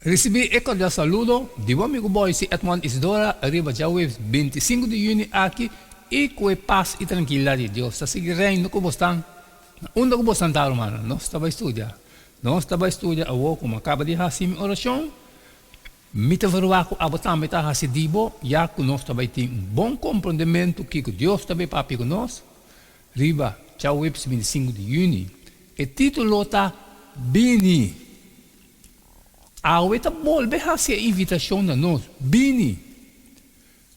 Risibí e kordial saludo di bo amigu Boyce Edmond Isidora riba djaweves 25 di yüni aki i ku e pas i trankilidat di Dios ta sigui reina ku bosnan na unda ku bosnan ta rumannan. Nos ta bai studia. Nos ta bai studia awor ku mi a kaba di hasi mi orashon. Mi ta verwagt ku abo tambe ta hasi di bo ya ku nos ta bai tin un bon komprondementu kiko Dios ta bai papia ku nos riba djaweves 25 di yüni. E título ta Bini! Awe ta bolbe hasi e invitashon na nos, Bini!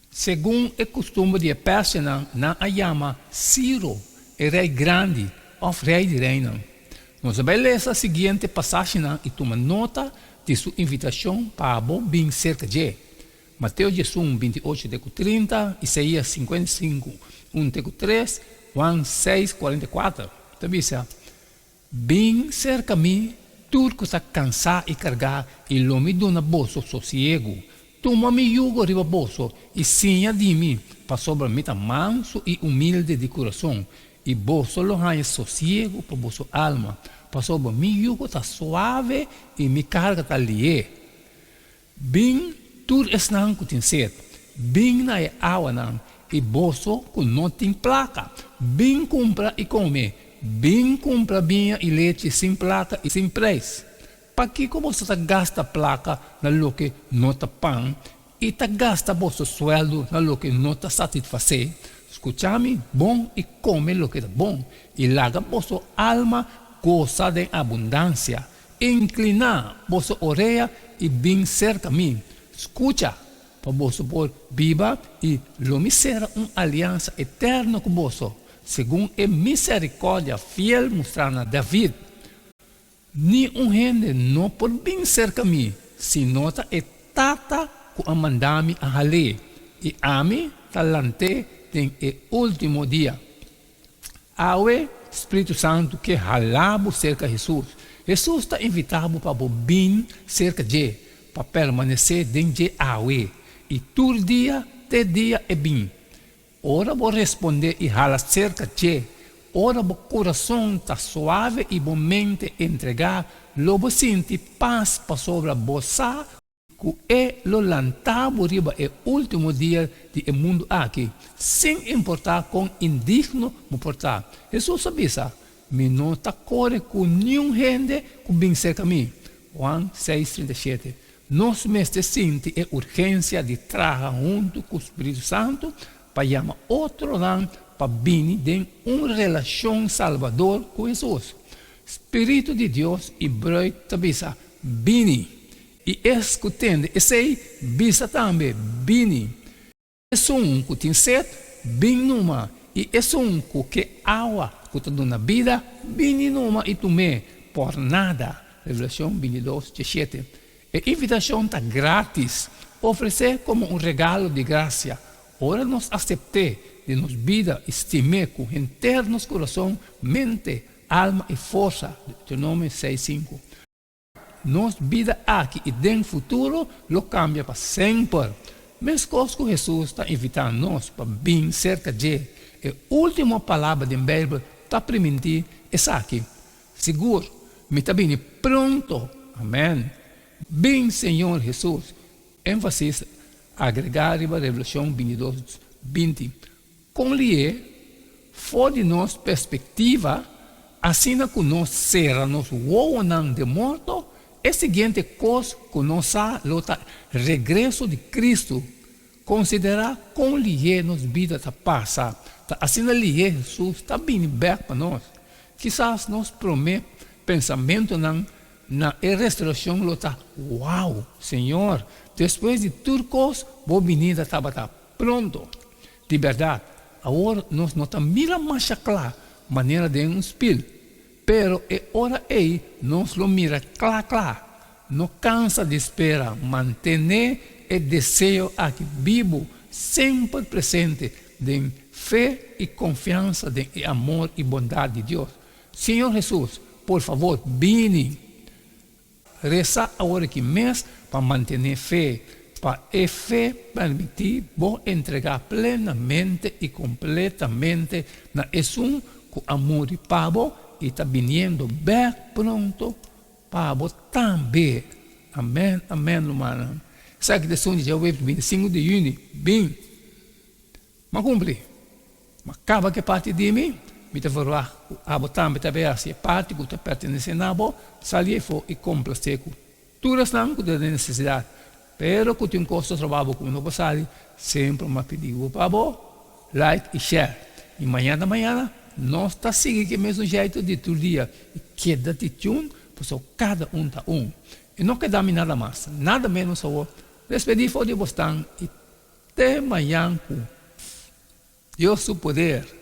Segun e kustumber di e persianan, nan a yama Siro e rei grandi òf rei di reinan. Nos a bai lesa siguiente pasashinan i tuma nota di su invitashon pa bo bin serka dje, Mateo 11, 28 te ku 30, Isaías 55, 1 te ku 3, Juan 6, 44. Ta bisa, Bin serka mi, tur ku ta kansá i kargá, i lo mi duna boso sosiegu. Tuma mi yugo riba boso i siña di mi, pasobra mi ta mansu i humilde di kurason, i boso lo haña sosiegu pa boso alma, pasobra mi yugo ta suave i mi karga ta lié. Bin, tur esnan ku tin set, bin na e awanan, i boso ku no tin plaka, bin kumpra i kome, bin kumpra biña i lechi sin plaka i sin preis. Pakiko boso ta gasta plaka na loke no ta pan i ta gasta boso suèldu na loke no ta satisfasé? Skucha mi bon i kome loke ta bon, i laga boso alma gosa den abundansia. Inkliná boso orea i bin serka mi. Skucha, pa boso por biba, i lo mi sera un aliansa eterno ku boso, segun e miserikòrdia fiel mustrá na David. Ni un hende no por bin serka mi si no ta e Tata ku a manda mi a hal'é, i ami ta lant'é den e último dia. Awe, Spiritu Santu ke hala bo serka Hesus. Hesus ta invitá bo pa bo bin serka dje, pa permanesé den dje awe i tur dia te dia e bin. Ora bo respondé i hala serka dje, ora bo kurason ta suave i bo mente entregá, lo bo sinti pas pasobra bo sa Ku e lo lanta bo riba e último dia di e mundu aki, sin importá kon indigno bo por ta. Hesus a bisa, Mi no ta kore ku niun hende ku bin serka mi. Juan seis, 37. Nos mester sinti e urgensia di traha huntu ku Spiritu Santu pa yama otronan pa bini den un relashon salbador ku Hesus. Spiritu di Dios i brùit ta bisa, Bini! I es ku tende esei, bisa tambe, Bini. Esun ku tin set, bin numa, i esun ku ke awa ku ta duna bida, bini numa i tum'é por nada. Revelashon 22, 17. E invitashon ta grátis, ofresé komo un regalo di grasia. Ora nos asept'é den nos bida i stim'é ku henter nos kurason, mente, alma i forsa, Deuteronomio 6, 5. Nos bida aki i den futuro lo kambia pa semper. Meskos ku Hesus ta invitá nos pa bin serka dje, e último palabra den Beibel ta primintí esaki, Sigur, mi ta bini pronto! Amèn. Bin, Señor Hesus! Énfasis agregá riba Revelashon 22, 20. Kon lié, for di nos perspektiva, asina ku nos sera nos wowonan den morto, e siguiente kos ku nos sa lo ta regreso di Kristu. Konsiderá kon lié nos bida ta pasa, ta asina lié Hesus ta bini bèk pa nos. Kisas nos promé pensamentunan na e restourashon lo ta, Wow, Señor, despues di tur kos bo binida tabata pronto! Di bèrdat, awor nos no ta mira masha kla manera den un spil, pero e ora ei nos lo mira kla kla. No kansa di spera, mantené e deseo aki bibu, semper presente den fe i konfiansa den e amor i bondat di Dios. Señor Hesus, por favor, bini! Resa awor aki mes pa mantené fe, pa e fe permití bo entregá plenamente i kompletamente na Esun ku a muri pa bo i ta biniendo bèk pronto pa bo tambe. Amèn, amèn, rumannan. Esaki ta esun di djaweps 25 di yüni. Bin. M'a kumpli. M'a kaba ku e parti di mi. Mi ta verwagt ku abo tambe ta bay hasi e parti ku ta pertenesé na bo, sali efo i komplasé ku tur esnan ku ta den nesesidat. Pero ku tin kos ta troba bo ku no por sali, semper m'a pidi bo pa bo like i share. I mañana mañana nos ta sigui ku e mesun jeitu di tur dia i keda ti tune pasobra kada un ta un. I no keda mi nada mas, nada menos awor. Despedí for di bosnan i te mañan ku Dios su poder.